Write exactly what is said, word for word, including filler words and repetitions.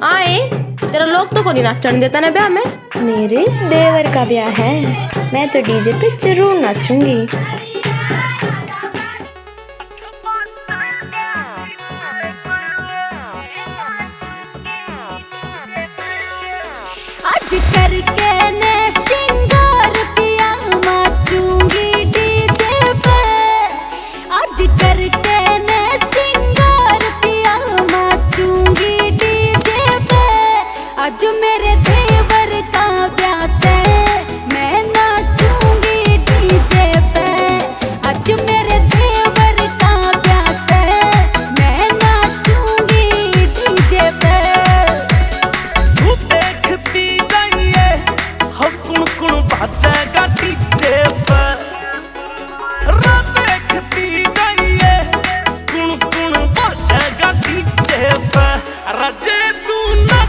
आए, तेरा लोग तो कोनी नाचण देता ना ब्याह में। मेरे देवर का ब्याह है, मैं तो डीजे पे जरूर नाचूंगी। आज करके ने श्रृंगार पिया, नाचूंगी डीजे पे। आज करके ने श्रृंगार पिया, नाचूंगी डीजे पे। आज मेरे देवर का ब्याह से, मैं नाचूंगी डीजे पे। आज मेरे देवर का ब्याह से, मैं नाचूंगी डीजे पे। तू देखती जाइए, हो कुण कुण बाजेगा डीजे पे। रा देखती जाइए, कुण कुण बाजेगा डीजे पे। राजे तू ना